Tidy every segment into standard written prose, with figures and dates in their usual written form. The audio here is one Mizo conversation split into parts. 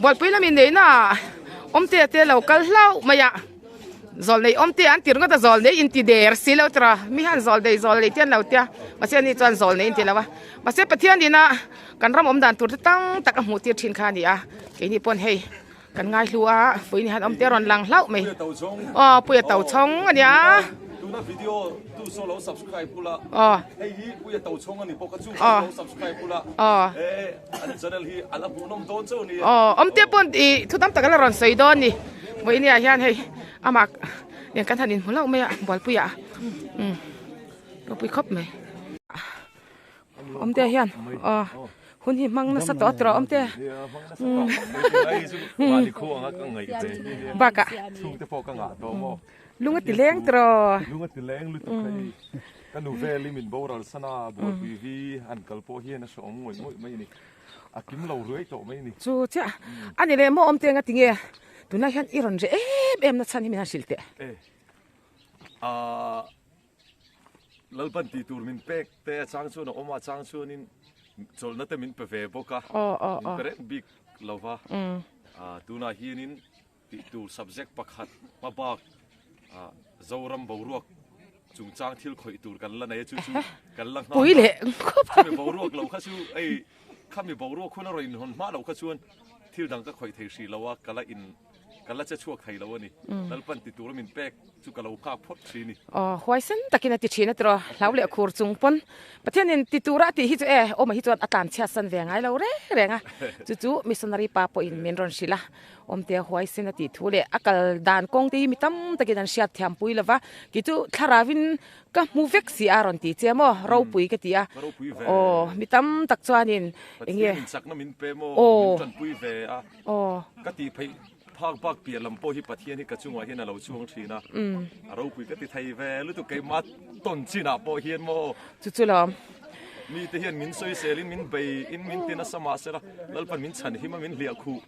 Bualpui lamin neihna ah awmte te lo kal hlauh mai a, zawlnei awmte an ti ringawt a, zawlnei inti der si lo tawh a, mi hian zawlnei zawlnei te an lo tia, mahse ani chuan zawlnei inti lo a, mahse Pathian ina kan ram awm dan tur te tam tak a hmuh tir thin kha a ni a, keini pawn hei kan ngaihlu a, puini hian awmte a rawn lang hlauh mai, aw Puia Tochhawng a nia. Tuna video tu saw lo subscribe ula, hei hi Puia Tochhawng a ni bawk a, chu lo subscribe ula, e. An channel hi a la hmuhnawm dawn chauh ni. Aw, awmte pawn i thu tam tak a la rawn sawi dawn ni. Vawinia hian hei amah nen kan han inhmu hlauh mai a, Bualpuiah. Umm, ropui khawp mai. Awmte hian aw hun hi hmang nasa tawh a tawh awmte. Umm. Bakah. Lung a ti leng tawh. Lung a ti leng lutuk hei. Ka nu vel i min boral san a, buaipui hi han kal pawh hian a hrehawm ngawih ngawih mai a ni. A kim lo ruai tawh mai a ni. Chu chiah a ni leh maw awm teng a ti nge? Tunlai hian i rawn reh em em na chhan hi min han hrilh teh. E, aah Lalpan tih tur min pek te a chang chuan a awm a, a chang chuanin chawlhna te min pe ve bawk a, min pe reng bik lo va. Aah tunah hianin Tih tur subject pakhat hma bak Zoram boruak chungchang thil khawih tur kan la nei a, chu chu kan la nghak a. Chumi boruak lo kha chu hei khami boruak hun a rawn inhawn hma loh kha chuan thil dang ka khawih thei hrih lo a, ka la in ka la che chhuak thei lo a ni. Lalpan ti tura min pek chu ka lo nghak phawt thin ni. Aw, huaisen takin a ti thin a tiraw, hlau leh khur chung pawn Pathianin ti tura a tih hi chu e, awma hi chuan a tlan chhiat san ve ngai lo reng reng a, chu chu missionary pa pawhin min rawn hrilh a. Awmtea huaisen a tih thu leh a kal dan kawng te hi mi tam takin an hriat thiam pui lova, kei chu thlarauin ka hmu vek si a rawn ti che maw, ropui ka ti a, aw mi tam tak chuanin eng nge Pathianin chakna min pe maw, min tanpui ve a, ka tih pheih phak bak piah lam pawh hi Pathian hi ka chungah hian a lo chuang thin a, a ropui ka ti thei ve lutuk keimah tawn chinah pawh hian maw. Chu chu lawm. Mite hian min sawiselin min bei in min ti nasa mahsela Lalpan min chhanhim a min hliah khuh.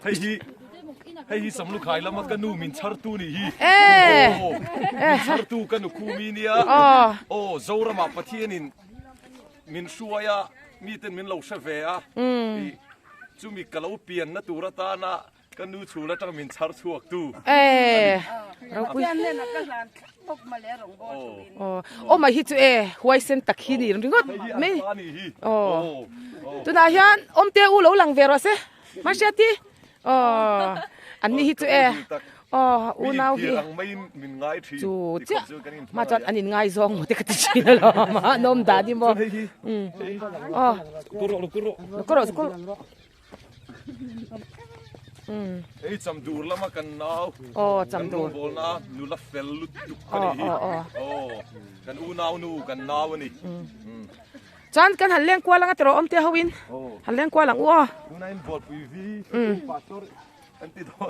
Hei hi hei hi samlu khai lama ka nu min chhar tu ni hi min chhar tu ka nu khu mi nia aw Zorama Pathianin min hruai a miten min lo hre ve a chumi ka lo pian na tur atana ka nu chhul atang min chhar chhuak tu ropui aw mai hi chu e huaisen tak hi ni ringawt mai aw tunah hian awmte u lo lang ve rawh se mahriati aw an ni hi chu e aw unau hi chu chiah ma chuan an in ngai zawng maw te ka ti thin alawm a an awm dan hi maw aw kawr rawh kawr Hei chamdur lama kan nau aw chamdur kan rawngbawlna nula fel lutuk a ni hi aw kan unau nu kan nau a ni chuan kan han leng kual anga tiraw awmte ho in han leng kual ang u aw tuna in bualpui vi pastor an ti dawn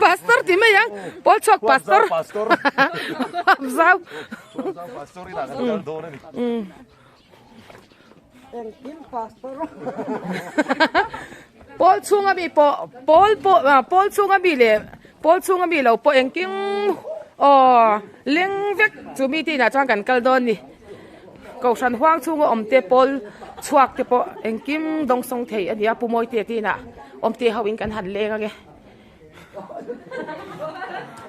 pastor ti mai ang pawl chhuak pastor pastor zau pastor in ah kan kal dawn a ni Pawl chhunga mi pawh pawl pawh ah pawl chhunga mi leh pawl chhunga mi lo pawh engkim aw leng vek chu mi te inah chuan kan kal dawn ni kohhran huang chhunga awm te pawl chhuak te pawh engkim dawng sawng thei a ni a pu Mawite te inah awm te ho in kan han leng ange.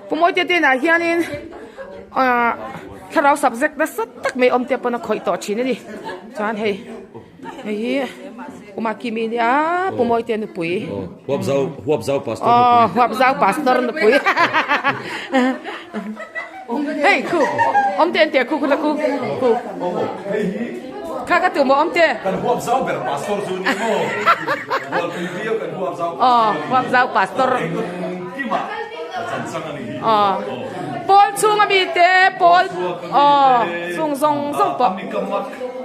Pu Mawite te inah hianin ahh thlarau subject nasa tak mai awm te pawn a khawih tawh thin a ni chuan hei hei hi Pu Makimi nia Pu Mawite nupui huap zau huap zau pastor nupui aw huap zau pastor nupui hei khu awm te an teh khu khu la khu khu kha ka tu maw awm te kan huap zau ber pastor chu ni maw hualpui viau kan huap zau aw huap zau pastor kima chan chang ani hi aw pawl chhung ami te pawl aw chung zawng zawng pawh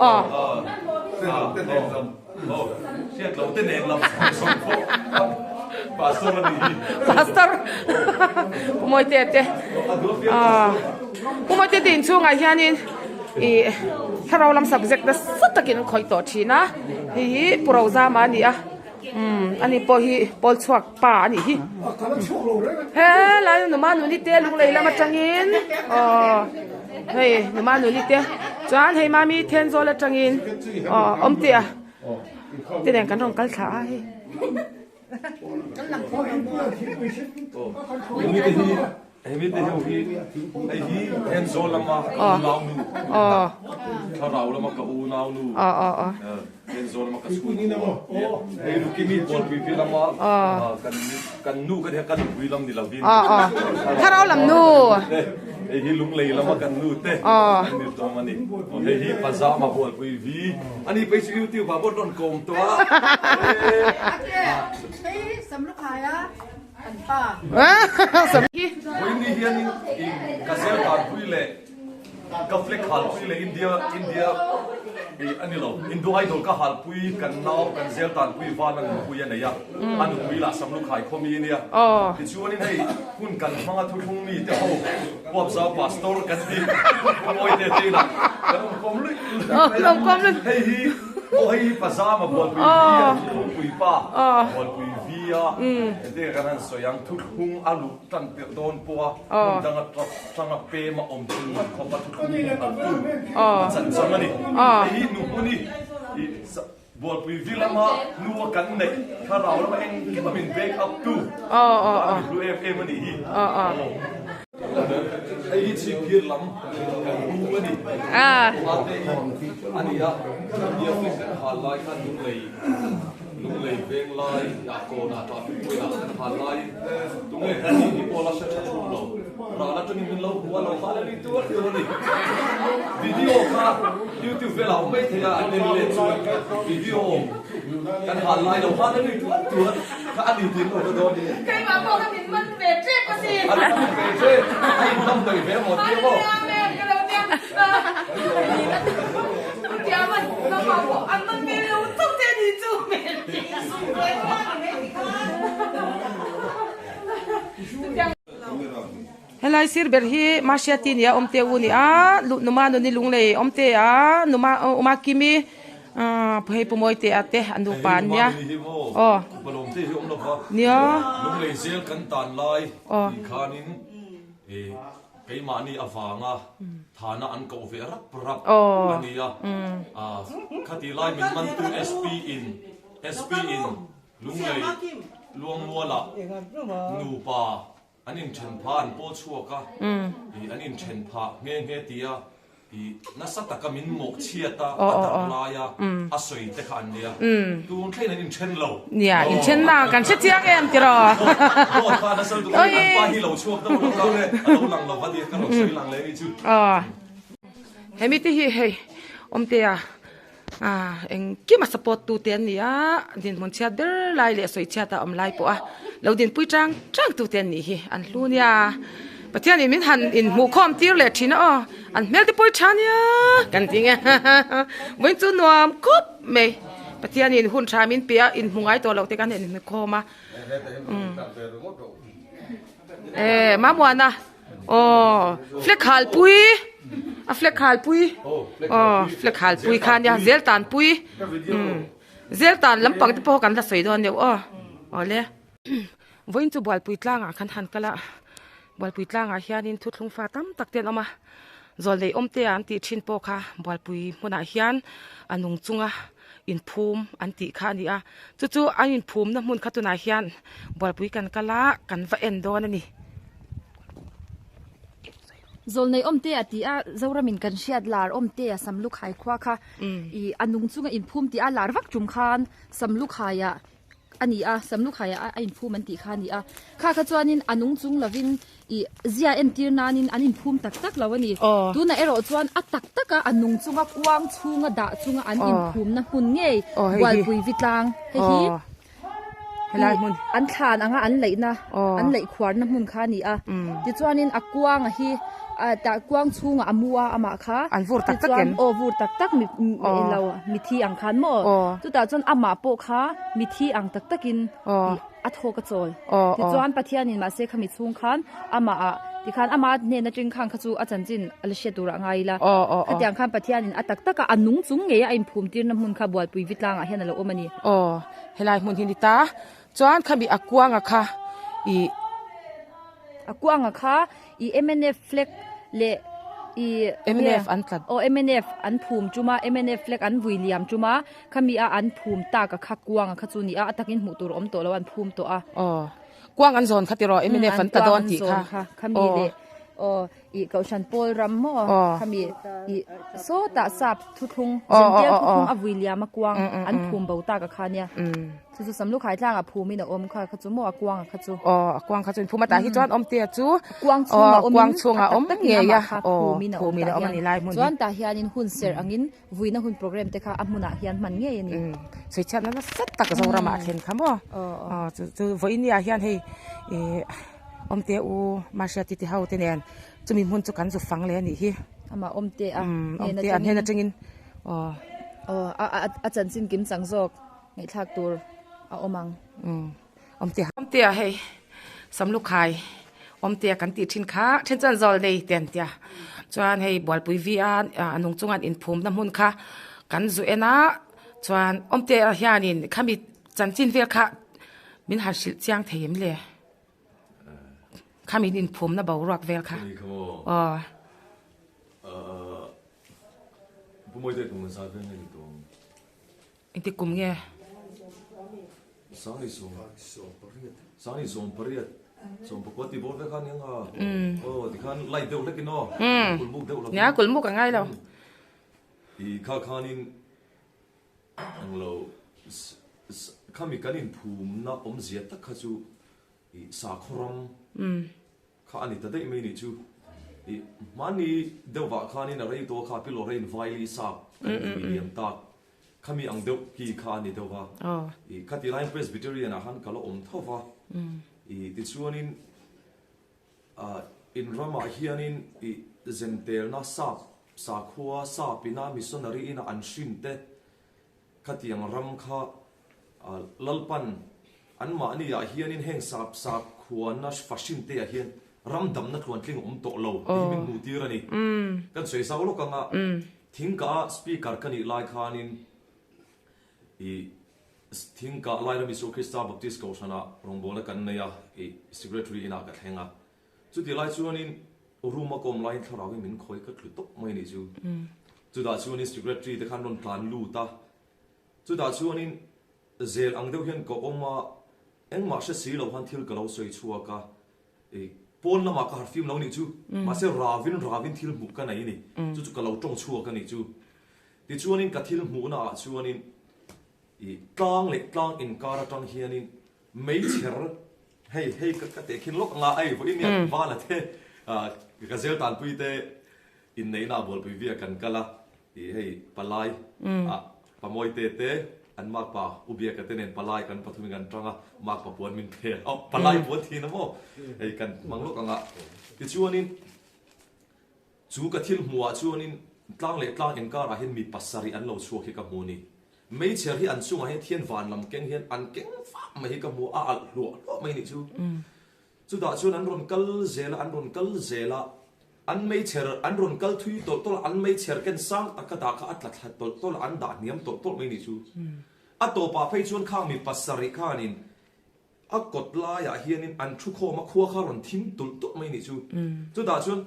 aw hriat lo te nen lam zawng pawh pastor ani hi pastor Pu Mawite te aw Pu Mawite te inchhungah hianin ih thlarau lam subject nasa takin an khawih tawh thin a hei hi Pu Rozama a ni a umm ani pawh hi pawl chhuak pa a nih hi helai numa nuni te lunglei lam atangin aw hei numa nuni te chuan hei mami Thenzawl atangin aw awm teh a. Te nen kan rawn kal thla a hei. Hemi te ho hi hei hi Thenzawl lama ka unau nu thlarau lama ka unau nu Thenzawl lama ka chhungkua hei Rukimi Bualpui pi lama kan kan nu ka nia ka nupui lam ni lovin thlarau lam nu hei hi Lunglei lama kan nu te an ni tawng a ni hei hi Pazama Bualpui vi ani phei chu YouTube ah pawh rawn kawm tawh a. Hei Samlukhaia Kan pa. Vawiin hianin ka zel tanpui leh ka flag halpui leh India India i a ni lo Indo Idol ka halpui kan nau kan zel tanpui van a nupui a nei a a nupui lah Samlukhai khawmi a nia tichuanin hei hun kan hmanga thuthlung mi te ho Huapzau pastor kan ti Mawi te te inah kan awmkawm luih luih hei hi Aw hei hi Pazama Bualpui vi a thuthlungpui pa Bualpui vi a engtin nge kan han sawi ang thuthlung a luh tan tirh dawn pawh a hmun danga tanga pem a awm chung ngawt khawp a thuthlung hmun alh tu a chan chang a ni. Hei hi nu hmun i Bualpui vi lama nu a kan neih thlarau lama engkim a min back up tu a ni hlu em em a nih hi. Hei hi chhipphir lam kan hu a ni. Ate hi a ni a, India flag kan hal lai khan Lunglei Lunglei veng lai ah kawnah traffic point ah kan hal laiin tunge kan nih hi pawh la hre tha thum lo. Ral atangin min lo hmu a, lo hal a ni tuar tuar a ni. Video kha YouTube velah a awm mai thei a, an en let chuan video Kan hal lai lo khan a nui tuar tuar kha a ni tin lo ka dawn ni. Keimah pawh kha min man ve tep a si. A man ve tep, a in lam daih ve maw tia maw. Amen ka lo tia. Tia man nangmah pawh an man ve lo chauh che ni chu. Helai sir ber hi Mahriati nia awmte u ni a, Numa nuni lunglei awmte a, Numa Uma Kimi ahh hei Pu Mawitea te an nupa an nia. Aw. Nia. Lunglei zel kan tan lai tih khanin keimahni avanga thana an koh ve rap rap a nia. Khati lai min mantu SP in SP in Lunglei Luangmualah nupa An inthen phah an pawl chhuak a, ih an inthen phah nghe nghe tia ih nasa taka min mawh chhiat a, a darh lai a, a sawi te kha an nia. Tun thleng an inthen lo. Nia, inthen na kan hre chiang em tiraw? Dawt kha nasa lutuk a, an pa hi lo chhuak deuh lo kha a lo lang lo va nia, ka rawn sawi lang leh anih chu. Hemi te hi hei awmtea Aaa engkim a support tu te an ni a, dinhmun chhiat ber lai leh sawi chhiat a awm lai pawh a lo dinpui chang chang tu te an nih hi an hlu nia. Pathian in min han inhmuh khawm tir leh thin a aw, an hmel te pawh i tha nia kan ti nge vawiin chu nuam khawp mai. Pathian in hun tha min pe a, inhmu ngai tawh loh te khan inhmu khawm a. Eee Mamuana. Aw flag halpui a flag halpui aw flag halpui kha ania zel tanpui umm zel tan lampang te pawh kan la sawi dawn deuh aw awle vawiin chu bualpui tlangah khan han kal a bualpui tlangah hianin thuthlung fa tam tak te an awm a zawl nei awm te an tih thin pawh kha bualpui hmunah hian a nung chunga inphum an tih kha a ni a chu chu an inphumna hmun kha tunah hian bualpui kan kal a kan va en dawn a ni. Zawlnei awmte a ti a, Zoramin kan hriat lar awmte a Samlukhai khua kha ih a nung chunga inphum tih a lar vak tum khan Samlukhaiah a ni a, Samlukhaiah a inphum an tih kha a ni a. Kha kha chuanin a nung chung lovin ih zia entir nanin an inphum tak tak lo a ni. Tunah erawh chuan a tak taka a nung chunga kuang chhunga dah chunga an inphumna hmun ngei Bualpui Vitlang hei hi. Helai hmun. An thlan anga an leihna, an leih khuarna hmun kha a ni a. Tichuanin a kuanga hi tah kuang chhungah a mu a amah kha. An vur tak tak em? Aw vur tak tak mi lo mithi ang khan maw? Chutah chuan amah pawh kha mithi ang tak takin a thawk a chawl. Tichuan Pathianin mahse khami chhung khan amah ah tikhan ama hnen atang khan kha chu a chanchin a la hriat turah ngai ila. Khatiang khan Pathianin a tak taka a nung chung ngei a inphum tirna hmun kha Bualpui Vitlangah hian a lo awm a ni. Aw helai hmun hi ni ta chuan khami a kuanga kha ih a kuanga kha ih mnf flag leh. I mnf an tlat. Aw mnf an phum tum a, mnf flag an vui liam tum a, khami a an phum tak a kha kuang a kha chu ni a, a takin hmuh tur a awm tawh lo a an phum tawh a. Aw kuang an zawn kha tiraw mnf an tla dawn tih kha. Khami leh aw I kohhran pawl ram maw khami i sawtah sap thuthlung zentel thuthlung a vui liam a kuang an phum bo tak a kha nia. Chu chu Samlukhai tlangah phum in a awm kha kha chu maw a kuang a kha chu. Aw a kuang kha chu in phum a tah hi chuan awmtea chu kuang chhungah awm in kuang chhungah awm ngei a aw phum in a awm tah hian chuan tah hian in hun serh angin vuina hun program te kha a hmunah hian hman ngei a ni. Sawichhiatna nasa tak Zoramah a thlen kha maw aw chu chu vawinia hian hei ih awmtea u Mahriati ti ho te nen chumi hmun chu kan zu fang leh a nih hi. Amah awmtea awmtea hnen atangin aw. Aw a chanchin kim chang zawk. Ngaihthlak tur a awm ang. Umm Awmtea Awmtea hei Samlukhai Awmtea kan tih thin kha then chuan zawl nei te an tia chuan hei Bualpui vi a a nung chunga an inphumna hmun kha kan zu en a chuan Awmtea hianin khami chanchin vel kha min han hrilh chiang thei em le khami inphumna boruak vel kha aw. Engti kum nge? Sangni sawm Sangni sawm pariat sawm pakua tih bawr vek kha nia nga aw tikhan light deuh hlekin aw kulmuk deuh lovin nia kulmuk a ngai lo i kha khanin englo khami kan inphumna awmzia tak kha chu i sakhaw ram Kha a ni ta daih mai nih chu. I hmanni deuhvah khanin a rei tawh a kha pilawh rain vaili sap kan vui liam tak. Khami ang deuh ki kha a ni deuh va. I khati laiin Presbyterian ah khan ka la awm tho va. I tichuanin in ramah hianin i zentelna sap sakhua sapina missionary ina an hrin te Khatiang ram kha Lalpan anmahni ah hianin heng sap sap khuana fahrin te ah hian ram damna tluantling a awm tawh lo tih hi min hmuh tir a ni. Kan sawi zau lawk anga thingkah ah speaker ka nih lai khanin i thingkah Lairam Isua Krista Baptist Kohhran ah rawngbawlna kan nei a, i secretary inah ka thleng a. Chutih lai chuanin room a kawm laiin thlarauin min khawi ka tlu tawp mai a nih chu. Chutah chuanin secretary te khan rawn tlan lut a, chutah chuanin zel ang deuh hian ka awm a, engmah hre si lo khan thil ka lo sawi chhuak a, i pawn lamah ka harh fim lo nih chu, mahse ravin ravin thil hmuh ka nei a ni, chu chu ka lo tawng chhuak a nih chu. Tichuanin ka thil hmuhna ah chuanin i tlang leh tlang inkar atang hianin meichher Hei hei ka ka teh khin lawk anga ei vawiin nia vala te ka zel tanpui te inneihna a bualpui via kan kal a ih hei palai ah pamawi te te an makpa u biaka te nen palai kan pathumin kan tang a makpa puan min pe a palai puan thin a maw hei kan hmang lawk anga tichuanin Chu ka thil hmuhah chuanin tlang leh tlang inkarah hian mi pasarih an lo chhuak hi ka hmu ni. Meichher hi an chungah hian thian van lam keng hian an keng vak mai hi ka hmu a, a alh hluah hluah mai nih chu. Chutah chuan an rawn kal zel a, an rawn kal zel a, an meichher an rawn kal thui tawlh tawlh a, an meichher ken sang taka dah kha a tla thla tawlh tawlh a, an dah hniam tawlh tawlh mai nih chu. A tawpah phei chuan khang mi pasarih khanin A kawt laiah hianin an thu khawm a, khua kha rawn thim tulh tulh mai nih chu. Chutah chuan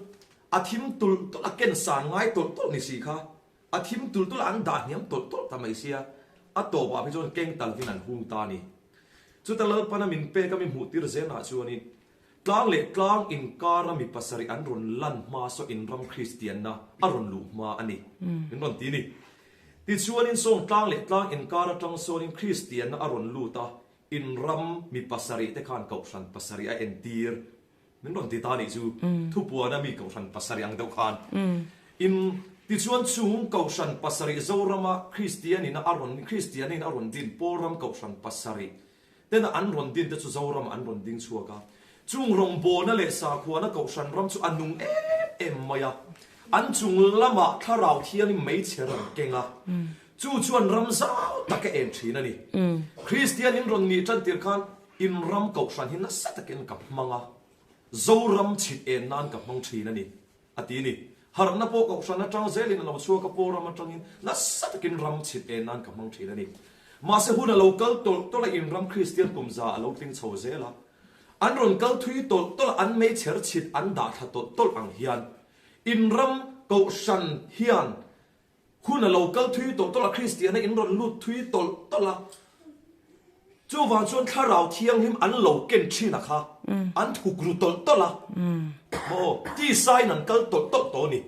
a thim tulh tulh a, ken san ngai tawlh tawlh ni si kha, a thim tulh tulh a, an dah hniam tawlh tawlh ta mai sia, a tawpah phei chuan keng talvin an hung ta a ni. Chuta Lalpana min pek a mi hmuh tir zenah chuanin tlang leh tlang inkara mi pasarih an rawn lan hma saw inram Kristianna a rawn luh hma a ni, min rawn ti ni. Tichuanin sawng tlang leh tlang inkar atang sawnin Kristianna a rawn lut a, In ram mi pasarih te khan kohhran pasarih a entir min rawn ti ta nih chu thupuana mi kohhran pasarih ang deuh khan in tichuan chung kohhran pasarih Zorama Kristian in a rawn Kristian in a rawn din Paul ram kohhran pasarih tena an rawn din te chu Zorama an rawn ding chhuak a chung rawngbawlna leh sakhuana kohhran ram chu a nung em em mai a an chung lamah thlarau thiangin meichher an keng a Chu chuan ram zau tak a en thin a ni. Kristian in rawn nih tan tir khan in ram kohhran hi nasa takin ka hmang a, Zoram chhit en nan ka hmang thin a ni, a ti a ni. Harhna pawh kohhran atang zelin a lo chhuak a, Paul ram atangin nasa takin ram chhit en nan ka hmang thin a ni. Mahse hun a lo kal tawlh tawlh a, in ram Kristian kum za a lo tling chho zel a, an rawn kal thui tawlh tawlh a, an meichher chhit an dah thla tawlh tawlh ang hian in ram. Kohhran hian hun a lo kal thui tawlh tawlh a, Kristiana in rawn lut thui tawlh tawlh a. Chuvang chuan Thlarau Thianghlim an lo ken thin a kha an thuk ru tawlh tawlh a. Maw? Tisain an kal tawlh tawlh tawh a ni.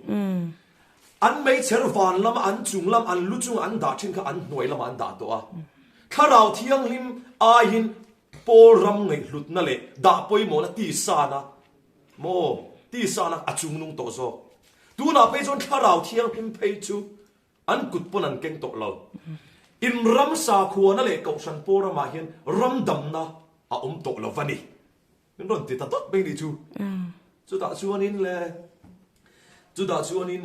An meichher van lama an chung lam an lu chunga an dah thin kha an hnuai lamah an dah tawh a. Thlarau Thianghlim aiin Pawl ram ngaihhlutna leh dah pawimawhna tisana maw tisana a chungnung tawh zawk. Tunah phei chuan Thlarau Thianghlim phei chu an kut pawn an keng tawh lo. In ram sakhuana leh Kohhran pawl ramah hian ram damna a awm tawh lo va ni. Min rawn ti ta dawt mai ni chu. Chutah chuanin le chutah chuanin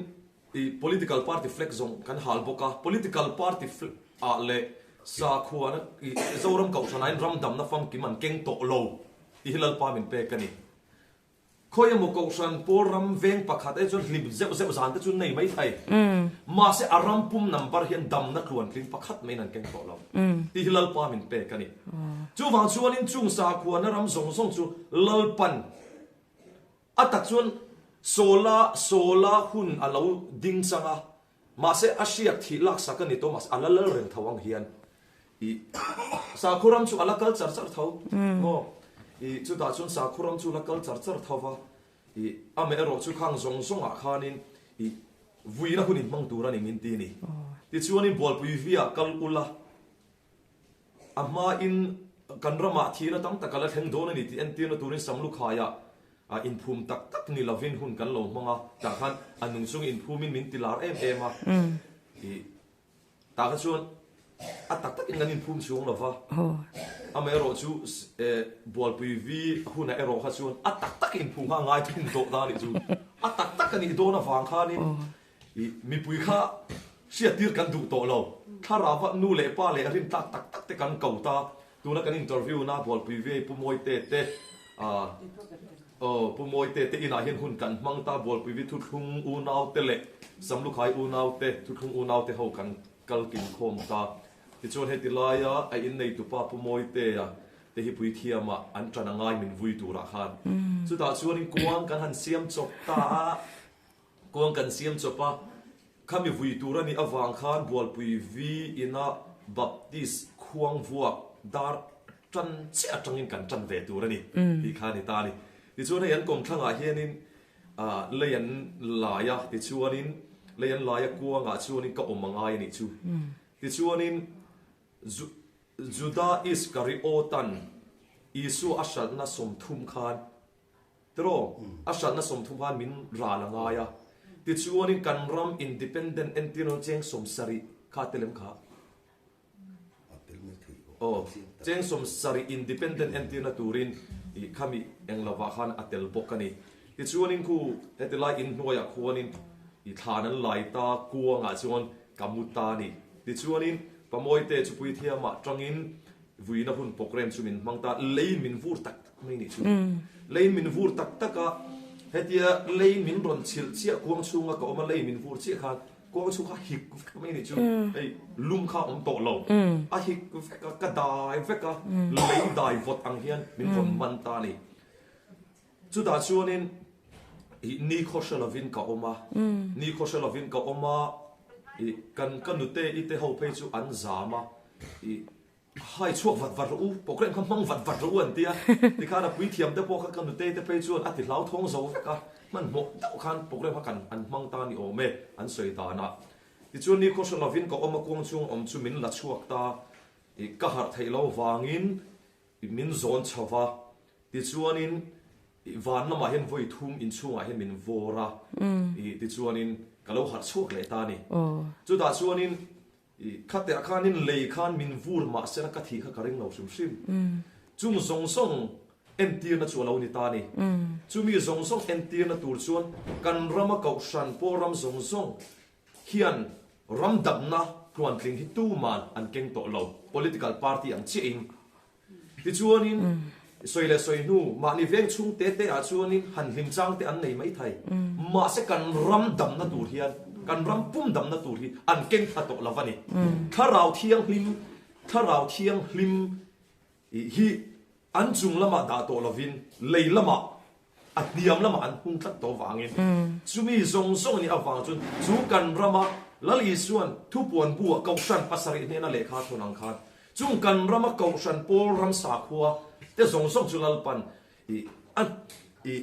i political party flag zawng kan hal bawk a, political party flag ah leh sakhuana i Zoram Kohhranah hian ram damna famkim an keng tawh lo tih hi Lalpa min pek a ni. Khawi emaw Kohhran pawl ram veng pakhat e chuan hlim zeuh zeuh zan te chu nei mai thei. Mahse a ram pum number hian damna tluantling pakhat maiin an keng tawh lo tih hi Lalpa min pek a ni. Chuvang chuanin chung sakhuana ram zawng zawng chu Lalpan a tak chuan Sawla Sawla hun a lo ding chang a, mahse a hriak thih laksak a ni tawh mahse a la lal reng tho ang hian i sakhaw ram chu a la kal char char tho maw? I chutah chuan sakhaw ram chu a la kal char char tho va, i amaherawh chu khang zawng zawngah khanin i vuina hun inhmang tur a ni min ti a ni. Tichuanin Bualpui Via kal ula. A hmain kan ramah thihna tam tak a la thleng dawn a ni tih entirna turin Samlukhaiah inphum tak tak ni lovin hun kan lo hmang a, tah khan a nung chung inphumin min ti lar em em a, ih tah kha chuan a tak takin kan inphum chhuang lo va, amaherawh chu Bualpui vi hunah erawh kha chuan a tak tak inphum kha a ngai thung tawh ta a nih chu, a tak tak a nih dawn avang khanin I mipui kha hriattir kan duh tawh lo. Thlarauva nu leh pa leh rin tlak tak tak te kan ko ta. Tuna kan interview na Bualpui vei Pu Mawite te ah aw Pu Mawite te inah hian hun kan hmang ta. Bualpui vi thuthlung unau te leh Samlukhai unau te thuthlung unau te ho kan kal kim khawm ta. Tichuan heti laia a inneitupa Pu Mawitea te hi puithiamah an ṭan a ngai min vui turah khan. Chutah chuanin kuang kan han siam chawp ta a. Kuang kan siam chawp a, khami vui tur a nih avang khan Bualpui vi ina Baptist khuang vuak dar tan chiah atangin kan tan ve tur a ni tih kha a ni ta a ni. Tichuan hei an kawmthlangah hianin lei an lai a, tichuanin lei an lai a kuangah chuanin ka awm a ngai a nih chu. Tichuanin Juda Iskariotan Isua a hralhna 30 khan Tiraw, a hranna 30 khan min ral a ngai a, tichuanin kan ram independent entir nan cheng 70 kha a tel em kha? Aw, cheng 70 independent entirna turin ih khami eng lovah khan a tel bawk a ni. Tichuanin khu heti lai inhnuaiah khuanin ih thlan an lai ta kuangah chuan ka mu ta a ni. Tichuanin Pamawite chu puithiamah tangin Vuina hun program chu min hmang ta, lei min vur tak tak mai nih chu. Lei min vur tak tak a, hetia lei min rawn chhilh chiah kuang chhunga ka awm a, lei min vur chiah khan kuang chhung kha hik vek mai nih chu. Hei lum kha awm tawh lo, a hik vek a, ka dai vek a, lei dai vawt ang hian min rawn man ta a ni. Chutah chuanin ih ni khaw hre lovin ka awm a, ni khaw hre lovin ka awm a, ih kan ka nute i te ho phei chu an zam a, ih hai chhuak vat vat rawh u, program kha hmang vat vat rawh u an ti a, tikhan a puithiam te pawh kha ka nute te phei chuan a ti hlauthawng zo vek a, hmanhmawh deuh khan program kha kan an hmang ta ni awm e an sawi danah. Tichuan ni khaw hre lovin ka awm a, kuang chhung awm chu min la chhuak ta, ih ka harh theih lo vangin Min zawn chho va, tichuanin van lamah hian vawi thum inchhungah hian min vawr a, tichuanin ka lo harh chhuak leh ta a ni. Chutah chuanin khateah khanin lei khan min vur mah sela ka thih kha ka ring lo hrim hrim. Chung zawng zawng entirna chu a lo ni ta a ni. Chumi zawng zawng entirna tur chuan kan rama kohhran pawl ram zawng zawng hian ram damna tluantling hi tuman an keng tawh lo, political party ang chiahin. Tichuanin sawi leh sawi hnu mahni veng chhung te te ah chuanin han hlim chang te an nei mai thei. Mahse kan ram damna tur hian, kan ram pum damna tur hi an keng thla tawh lo a ni. Thlarau Thianghlim, Thlarau Thianghlim hi an chung lamah dah tawh lovin lei lamah. A hniam lamah an hung tlat tawh vangin chumi zawng zawng nih avang chuan chu kan rama Lal Isuan thupuan bu-ah Kohhran pasarih hnena lehkha thawn ang khan chung kan rama Kohhran pawl ram sakhua te zawng zawng chu Lalpan i a i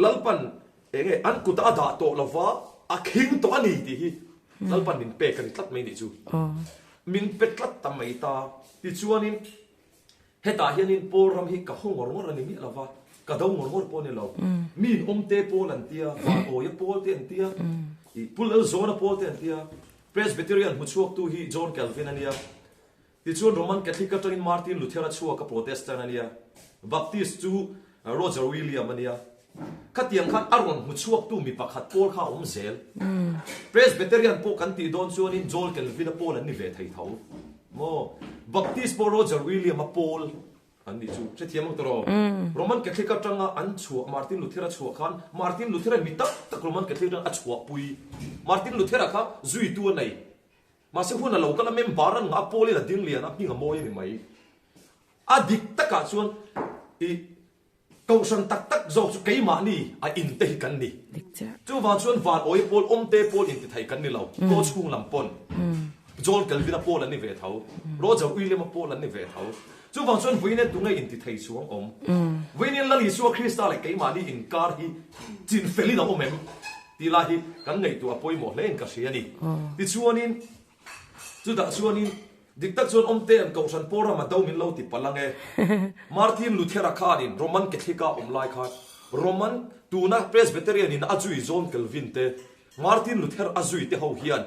Lalpan eng nge an kutah a dah tawh lova a khing tawh a ni tih hi Lalpan min pek a ni tlat mai nih chu. Min pe tlat ta mai ta. Tichuanin. Hetah hianin Paul ram hi ka haw ngawr ngawr a ni miah lova, ka do ngawr ngawr pawh a ni lo. Miin awmte Paul an tia, Vanawia Paul te an tia, ih Pu Lalzawna Paul te an tia, Presbyterian hmuchhuaktu hi John Calvin a nia, tichuan Roman Catholic atangin Martin Luther a chhuak a Protestant a nia, Baptist chu Roger William a nia. Khatiang khan a rawn hmuchhuaktu mi pakhat Paul kha a awm zel. Presbyterian pawh kan tih dawn chuanin Joel Calvin-a Paul an ni ve thei tho maw? Baptist pawh Roger William-a Paul an nih chu hrethiam ang tawh rawh. Roman Catholic atanga an chhuah Martin Luther-a chhuah khan Martin Luther-a mi tak tak Roman Catholic atanga a chhuahpui. Martin Luther-a kha zuitu a nei. Mahse hun a lo kal a member an ngah a Paul-in a ding lian a hming a mawi a ni mai. A dik takah chuan i Kohhran tak tak zawk chu keimahni a in te hi kan ni. Chuvang chuan van awia pawl awmte pawl intithei kan ni lo. Kaw chhung lam pawn John Calvin-a pawl an ni ve tho. Roger William-a pawl an ni ve tho. Chuvang chuan vawiin hian tunge intithei chuang awm? Vawiin hian Lal Isua Krista leh keimahni inkar hi chinfelin a awm em? Tih lai hi kan ngaihtuah a pawimawh hle in ka hria a ni. Tichuanin. Chutah chuanin, dik tak chuan awmte an Kohhran pawl rama do min lo ti palh ang e. Martin Luthera khanin Roman Catholic-a awm lai khan Roman tuna Presbyterian in a zui John Calvin te, Martin Luther a zui te ho hian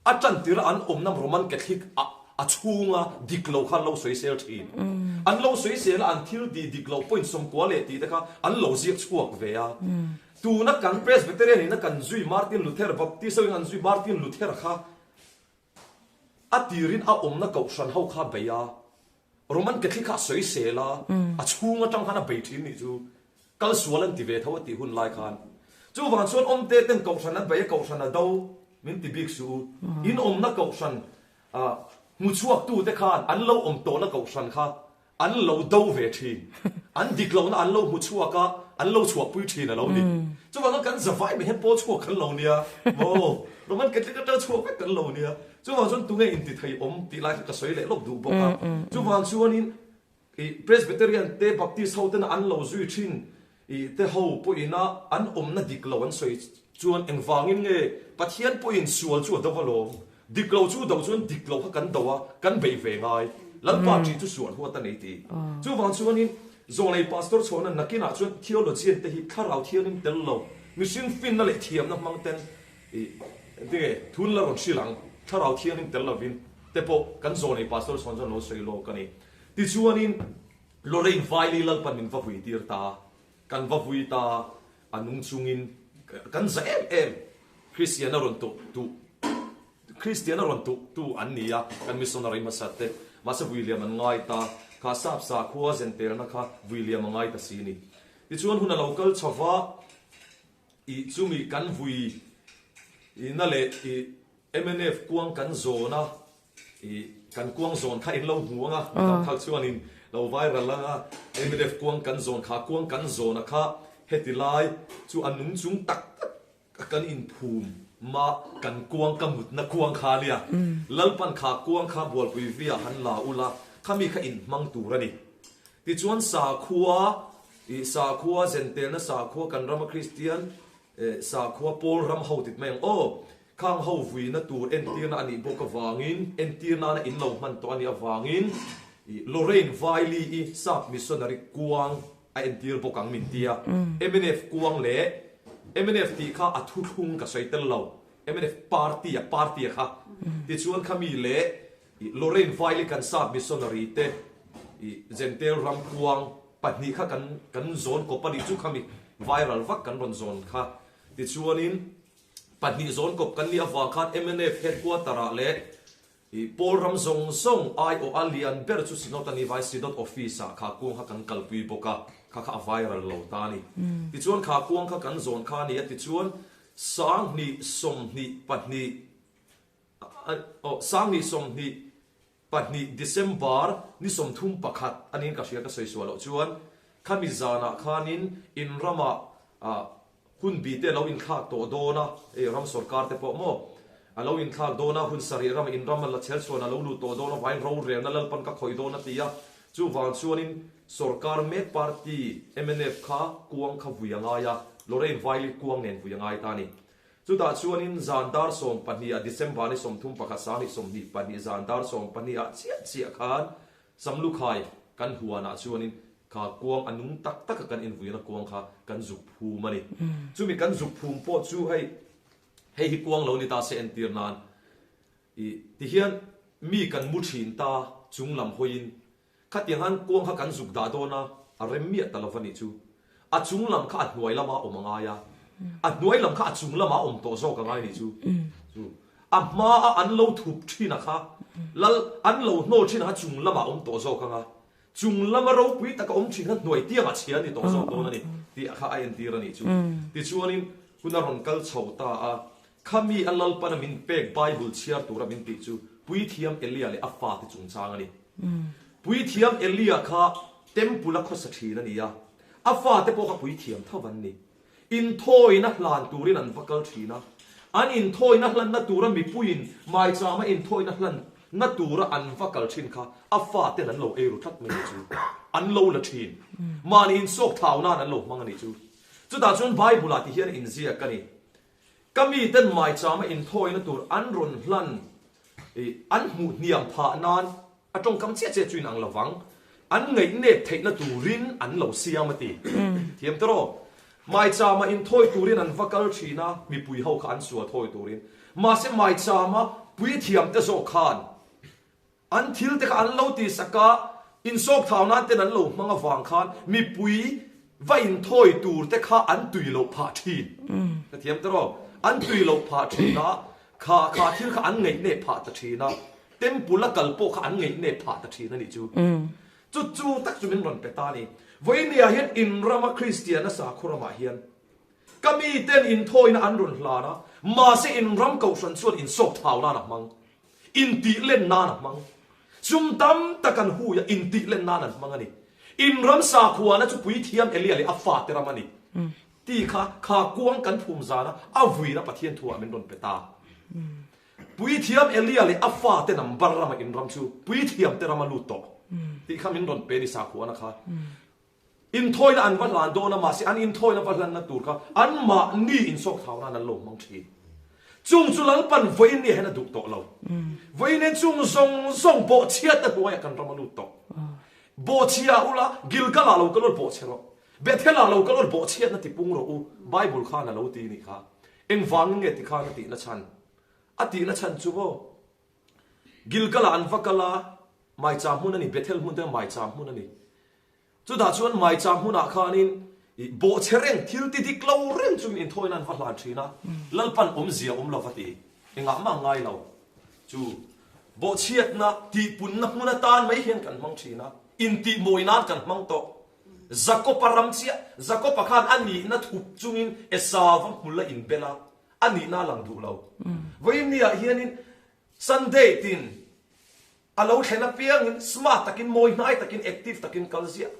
a tantira an awmna Roman Catholic a a chhunga dik lo kha an lo sawisel thin. An lo sawisel a, an thil tih dik lo point 90 leh tih te kha an lo ziak chhuak ve a. Tuna kan Presbyterian in a kan zui Martin Luther, Baptist ho in an zui Martin Luther kha a tirin a awmna kohhran ho kha a bei a, Roman Catholic kha a sawisel a, a chhung atang khan a bei thin nih chu kal sual an ti ve tho a tih hun lai khan. Chuvang chuan awmte ten kohhran an bei a, kohhran a do min ti bik suh u. In awmna kohhran hmuchhuaktute khan an lo awm tawhna kohhran kha An lo do ve thin. An dik lohna an lo hmu chhuak a, an lo chhuahpui thin a lo ni. Chuvangin kan zavai mai hian pawl chhuak kan lo nia maw? Roman Catholic atanga chhuak vek kan lo nia. Chuvang chuan tunge intithei awm tih lai kha ka sawi leh lawk duh bawk a. Chuvang chuanin i Presbyterian te Baptist ho tena an lo zui thin i te ho pawhin a an awmna dik lo an sawi chuan engvangin nge Pathian pawhin sual chu a do alawm. Dik lo chu do chuan dik lo kha kan do a, kan bei ve ngai. Lalpa ṭih chu sual huat a nei ti. Chuvang chuanin Zawnglei Pastor chhuahna nakinah chuan theologian te hi thlarau thiangin tel lo, mihring finna leh thiamna hmang ten i tinge thun la rawn hrilh ang, thlarau thiangin tel lovin te pawh kan Zawnglei Pastor chhuan chuan lo sawi lawk a ni. Tichuanin Lorraine Vaili Lalpan min va vui tir ta, kan va vui ta, A nung chungin kan za em em. Kristiana rawn tuh tu Kristiana rawn tuh tu an ni a, kan missionary hmasa te. Mahse Vuiliam an ngai ta, kha sap sakhua zentelna kha Vuiliam a ngai ta si ni. Tichuan hun a lo kal chho va, ih chumi kan vui na leh ih mnf kuang kan zawn a, I kan kuang zawn kha in lo hmu ang a, mi tam tak chuanin lo viral ang a, mnf kuang kan zawn kha, kuang kan zawna kha heti lai chu a nung chung tak tak a kan inphum ma kan kuang ka mutna kuang kha ania, Lalpan kha kuang kha bualpui via han la ula, khami kha inhmang tur a ni. Tichuan sakhua, i sakhua zentelna sakhua kan rama Kristian sakhua pawl ram ho tit mai ang aw, Khang ho vuina tur entirna a nih bawk avangin, entir nana in lo hman tawh a nih avangin, Lorraine Vaili-i sap missionary kuang a entir bawk ang min ti a. Mnf kuang leh mnf tih kha a thuthlung ka sawi tel lo, mnf party a party a kha. Tichuan khami leh Lorraine Vaili kan sap missionary te Jentail ram kuang pahnih kha kan kan zawn kawp a nih chu khami viral vak kan rawn zawn kha. Tichuanin. Pahnih zawn kawp kan nih avang khan mnf headquarter ah leh pawl ram zawng zawng aiawh a lian ber chu Synod a ni vai Synod office ah kha kuang kha kan kalpui bawk a, kha kha a viral lo ta a ni. Tichuan kha kuang kha kan zawn kha a ni a tichuan 2022 aw 2022 December ni 31 a niin ka hria ka sawi suah loh chuan khami zanah khanin in ramah. Hun bi te a lo inthlak tawh dawn a, hei ram sorkar te pawh maw a lo inthlak dawn a, hun sarih ram in ram a la chher chhuan a lo lut tawh dawn avangin rorelna Lalpan ka khawih dawn a ti a, chuvang chuanin sorkar mek party mnf kha kuang kha vui a ngai a, Lorraine Vaili kuang nen vui a ngai ta a ni. Chutah chuanin zan dar 12 ah December ni 31 2022 zan dar 12 ah chiah chiah khan Samlukhai kan huanah chuanin kha kuang a nung tak taka kan invuina kuang kha kan zuk phum a ni. Chumi kan zuk phum pawh chu hei hei hi kuang lo ni ta se entir nan i tihian mi kan mu thin ta chung lam hawiin khatiang han kuang kha kan zuk dah dawn a, a rem miah ta lova nih chu. A chung lam kha a hnuai lama awm a ngai a, a hnuai lam kha a chung lama awm tawh zawk a ngai nih chu. Chu a hma a an lo thup thin a kha, lal an lo hnawl thin a kha chung lama awm tawh zawk anga, chung lama ropui taka awm thin kha hnuai tiangah chhia a ni tawh zawk dawn a ni tih kha a entir a nih chu. Tichuanin hun a rawn kal chho ta a, khami a Lalpana min pek Bible chhiar tura min tih chu Puithiam Elia leh a fate chungchang a ni. Puithiam Elia kha Temple a khawsa thin a ni a, a fate pawh kha puithiam tho an ni. Inthawina hlan turin an va kal thin a, an inthawina hlanna tura mipuiin maichama inthawina hlanna tura an va kal thin kha a faten an lo ei ru tlat mai a nih chu. An lo la thin. Mahni insawk thau nan an lo hmang a nih chu. Chutah chuan Bible-ah ti hian inziak a ni. Ka miten maichama inthawina tur an rawn hlan i an hmuh hniam phah nan a tawngkam chiah chiah chu inang lovang, an ngaihnep theihna turin an lo siam a ti. Thiam te rawh. Maichama inthawi turin an va kal thin a, mipui ho kha an sual thawi turin. Mahse maichama puithiam te zawk khan An thil te kha an lo ti sak a, insawk thau nan ten an lo hmang avang khan mipui va inthawi tur te kha an tui loh phah thin. Ka thiam ta rawh. An tui loh phah thin a, kha kha thil kha an ngaih nep phah ta thin a, temple a kal pawh kha an ngaih nep phah ta thin a nih chu. Chu chu tak chu min rawn pe ta a ni. Vawinia hian in rama Kristiana sakhaw ramah hian ka miten inthawina an rawn hlan a, mahse in ram kohhran chuan insawk thau nan a hmang. Intih len nan a hmang. Sum tam tak an hui a, intih len nan an hmang a ni. In ram sakhuana chu Puithiam Elia leh a fate ram a ni. Ti kha, kha kuang kan phum zana a vuina Pathian thuah min rawn pe ta. Puithiam Elia leh a fate number rama in ram chu Puithiamte ram a lut tawh. Tih kha min rawn pe ni sakhuana kha. Inthawina an va hlan dawn a, mahse an inthawina va hlanna tur kha anmahni insawk thau nan an lo hmang thin. Chung chu Lalpan vawiin ni hian a duh tawh lo. Vawiin hian chung zawng zawng bawhchhiatna hnuaiah kan ram a lut tawh. Bawhchhia ula, Gilgal-ah lo kal ul bawhchhe rawh. Bethel-ah lo kal ul bawhchhiatna tipung rawh u, Bible khan a lo ti nih kha. Engvangin nge tikhan a tihna chhan? A tihna chhan chu maw? Gilgal-ah an va kal a, maicham hmun a ni, Bethel hmun te maicham hmun a ni. Chutah chuan maicham hmunah khanin bawhchhe reng, thil ti dik lo reng chungin inthawina an va hlan thin a, Lalpan awmzia awm lo va ti, engah mah ngai lo. Chu bawhchhiatna tihpunna hmun atan mai hian kan hmang thin a, intihmawi nan kan hmang tawh. Jakob-a ram chiah, Jakob-a khan a nihna thup chungin Esau-va hmul a inbel a, a nihna a lang duh lo. Vawiin niah hianin Sunday tin A lo thlen apiangin smart takin, mawi hnai takin, active takin kal ziah.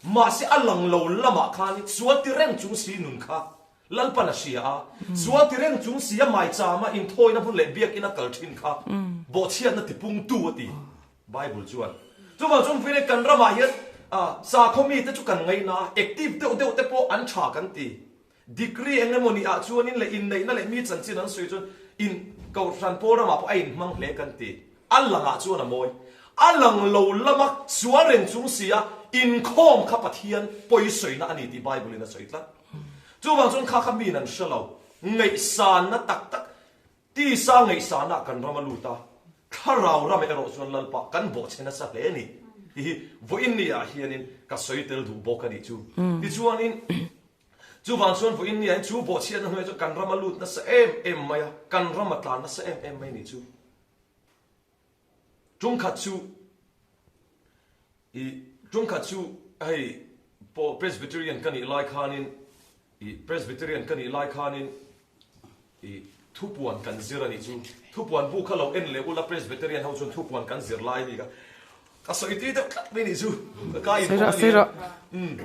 Mahse a lang lo lamah khanin sual ti reng chung si nun kha Lalpan a hria a, sual ti reng chung si a maichama inthawina hmun leh biakina kal thin kha bawhchhiatna tipungtu a ti Bible chuan. Chuvang chuan vawiin kan ramah hian sakhaw mite chu kan ngaina a, active deuh deuh te pawh an tha kan ti. Degree eng emaw ni ah chuanin leh inneihna leh mi chanchin an sawi chuan in Kohhran pawl ramah pawh a inhmang hle kan ti. A langah chuan a mawi. A lang lo lama sual reng chung si a inkhawm kha Pathian pawi sawina a ni tih Bible in a sawi tlat. Chuvang chuan kha kha miin an hre lo. Ngaihsanna tak tak Tisa ngaihsanah kan ram a lut a, thlarau ram erawh chuan Lalpa kan bawhchhe nasa hle a ni tih hi vawiin ni ah hianin ka sawi tel duh bawk a nih chu. Tichuanin chuvang chuan vawiin ni ah hian chu bawhchhiatna hnuaiah chuan kan ram a lut nasa em em mai a, kan ram a tlan nasa em em mai a nih chu. Ṭumkhat chu i ṭumkhat chu hei pawh Presbyterian ka nih lai khanin i Presbyterian ka nih lai khanin i thupuan kan zir a nih chu. Thupuan bu kha lo en leh ula Presbyterian ho chuan thupuan kan zir lai a ni kha. Ka sawi tui deuh tlat mai nih chu. Ka ka inhawng a ni. Umm.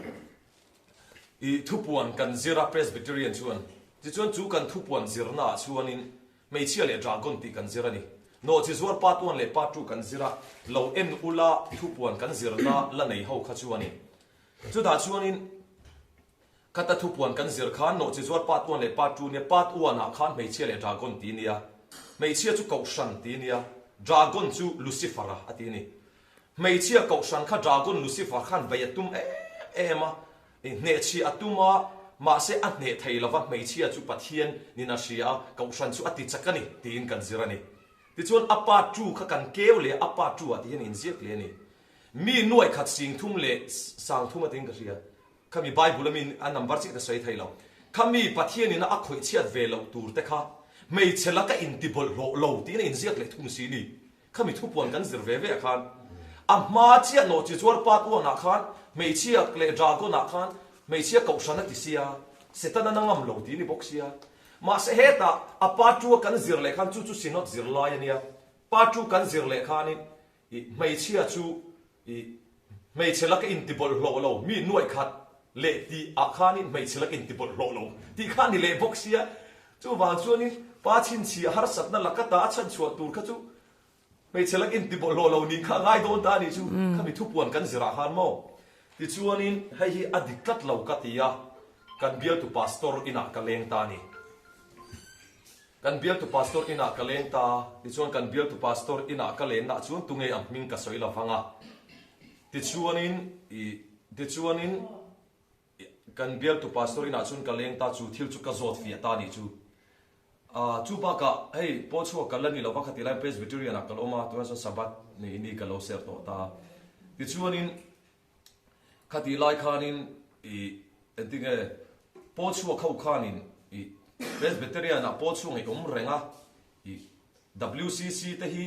I thupuan kan zir a Presbyterian chuan. Tichuan chu kan thupuan zirna ah chuanin hmeichhia leh dragon tih kan zir a ni. Nawhchi zuar part one leh part two kan zir a, lo en ula thupuan kan zirna la nei ho kha chuanin. Chutah chuanin khata thupuan kan zir khan nawhchi zuar part one leh part two nia, part one ah khan hmeichhia leh dragon ti nia, hmeichhia chu kohhran ti nia, dragon chu Lucifer a a ti ni. Hmeichhia kohhran kha Dragon Lucifer khan bei a tum em em a, hnehchhiah a tum a, mahse a hneh thei lova hmeichhia chu Pathian nin a hria a, kohhran chu a ti chak a ni tiin kan zir a ni. Tichuan a pa tu kha kan keu leh a, a pa tu ah ti hian inziak leh a ni. Mi nuai khat sing thum leh sang thum a tiin ka hria. Khami Bible a mi a number chiah ka sawi thei lo. Khami Pathian ina a khawih chhiat ve loh tur te kha hmeichhe laka intibawlhhlawh lo tiin a inziak leh thung si ni. Khami thupuan kan zir ve ve ah khan a hma chiah nawh chi chuar part one ah khan hmeichhia leh dragon ah khan hmeichhia kohhran a ti sia, Setana na ngam lo ti ni bawk sia. Mahse hetah a part two a kan zir leh khan chu chu synod zir lai a nia. Part two kan zir leh khanin i hmeichhia chu i hmeichhe laka intibawlhhlawh lo mi nuaih khat leh tih ah khanin hmeichhe laka intibawlhhlawh lo tih kha a ni leh bawk sia. Chuvang chuanin pa chhinchhiah harsatna laka ta a chhanchhuah tur kha chu hmeichhe lak intibawlhhlawh lo nih kha a ngai dawn ta a nih chu. Khami thupuan kan zirah khan maw? Tichuanin hei hi a dik tlat lo ka ti a, kan bialtu pastor inah ka leng ta a ni. Kan bialtu pastor inah ka leng ta, tichuan kan bialtu pastor inah ka lenna chuan tunge a hming ka sawi lo vang a. Tichuanin i tichuanin kan bialtu pastor inah chuan ka leng ta chu thil chu ka zawt fiah ta nih chu. Ah chu bakah hei pawl chhuak ka la ni lova khati lai Presbyterian ah ka la awm a, tunah chuan Sabbath nei ni ka lo ser tawh ta. Tichuanin Khatih lai khanin i engtinge Paul chhuak ho khanin i Presbyterian ah Paul chhung i awm reng a, i WCC te hi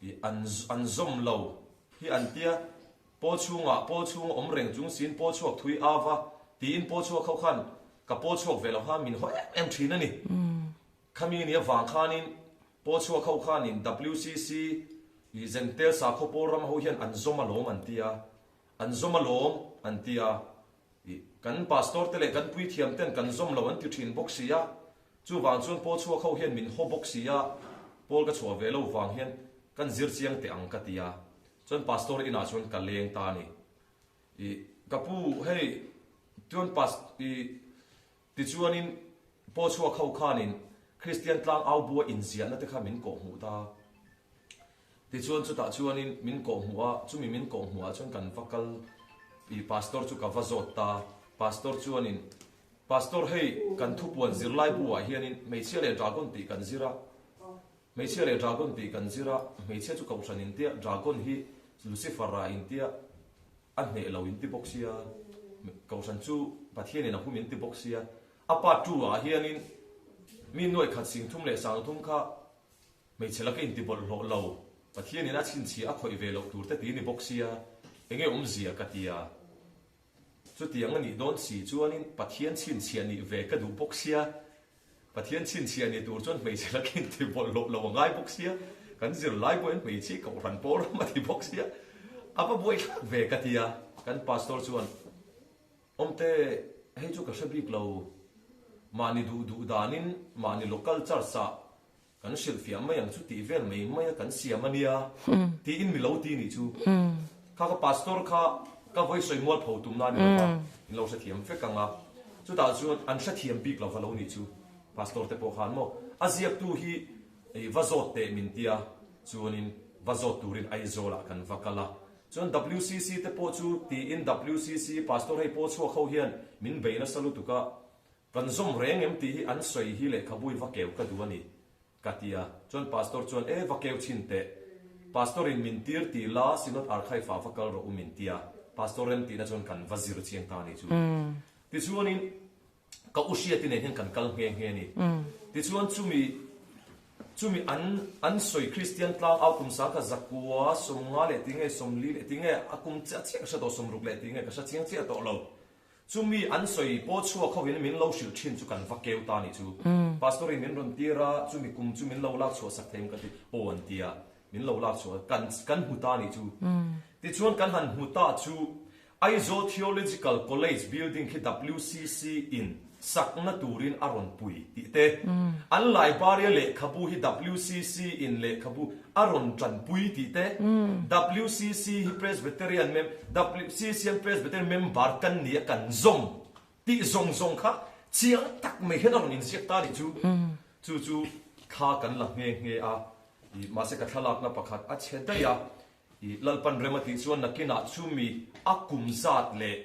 i an an zawm lo hi an tia, Paul chhungah Paul chhung awm reng chung siin Paul chhuak thui ava tiin Paul chhuak ho khan ka Paul chhuak ve lo khan min haw em em thin a ni. Khami ni avang khanin Paul chhuak ho khanin WCC i Zentel sakhaw pawl ram ho hian an zawm alawm an ti a, an zawm alawm an ti a, i kan pastor te leh kan puithiam ten kan zawm lo an ti thin bawk si a, chuvang chuan Paul chhuak ho hian min haw bawk si a, Paul ka chhuah ve lo vang hian kan zir chiang teh ang ka ti a, chuan pastor inah chuan ka leng ta a ni. I ka pu hei chuan pas i Tichuanin, Paul chhuak ho khanin Kristian tlang au bua inziahna te kha min kawhhmuh ta. Tichuan chutah chuanin min kawhhmuh a, chumi min kawhhmuh ah chuan kan va kal i pastor chu ka va zawt ta. Pastor chuanin, Pastor hei kan thupuan zirlai bu ah hianin hmeichhia leh dragon tih kan zir a, hmeichhia leh dragon tih kan zir a, hmeichhia chu kohhran intia, dragon hi Lucifer ah intia, A hneh lo in ti bawk sia, Kohhran chu Pathianin a hum in ti bawk sia, a part two ah hianin mi nuaih khat sing thum leh sang thum kha hmeichhe laka in ti bawlhhlawh lo, Pathianin a chhinchhiah a khawih ve loh tur te ti ni bawk sia, enge awmzia ka ti a, chutiang a nih dawn si chuanin Pathian chhinchhiah nih ve ka duh bawk sia, Pathian chhinchhiah ni tur chuan hmeichhe lakin ti bawlhhlawh lo a ngai bawk sia, kan zirlai pawhin hmeichhe kohhran pawl ram a ti bawk sia, a va buaithlak ve ka ti a. Kan pastor chuan, Awmte, hei chu ka hre bik lo, mahni duh duh danin mahni local church ah kan hrilhfiah mai ang chu tih vel mai mai a kan siam a nia tiin mi lo ti nih chu. Kha ka pastor kha ka vawi sawi mual pho tumna a ni lo va, in lo hrethiam vek ang a. Chutah chuan an hrethiam bik lo va lo nih chu pastor te pawh khan maw a ziaktu hi va zawt teh min tia chuanin va zawt turin Aizawl ah kan va kal a. Chuan WCC te pawh chu tiin WCC pastor hei pawl chhuak ho hian min bei nasa lutuk a, kan zawm reng em tih hi an sawi hi lehkhabu hi va keu ka duh a ni. Ka ti a, chuan Pastor chuan, E, va keu chhin teh. Pastor in min tir ti la, Synod Archive ah va kal rawh u min ti a. Pastor rem tihna chuan kan va zir chiang ta a ni chu. Tichuanin ka u Hriati nen hian kan kal nghe nghe a ni. Tichuan chumi chumi an an sawi Kristian tlang au kum sa kha zakua 50 leh tinge 40 leh tinge a kum chiah chiah ka hre tawh 60 leh tinge ka hre chiang chiah tawh lo. Chumi an sawi pawh chhuak ho in min lo hrilh thin chu kan va keu ta nih chu. Pastor in min rawn tir a, chumi kum chu min lo lak chhuah sak thei em ka ti, aw an ti a, min lo lak chhuah kan kan hmu ta nih chu. Tichuan kan han hmu ta chu Aizawl Theological College building khi WCC in sakna turin a rawn pui tih te, an Laibaria lehkhabu hi WCC in lehkhabu a rawn tanpui tih te, WCC hi Presbyterian mem WCC an Presbyterian member kan ni a kan zawm tih zawng zawng kha chiang tak mai hian a rawn inziak ta nih chu. Chu chu thla kan la nghe nghe a, mahse ka thlalakna pakhat a chhe daih a, I Lalpan rem a tih chuan nakinah chumi a kum zat leh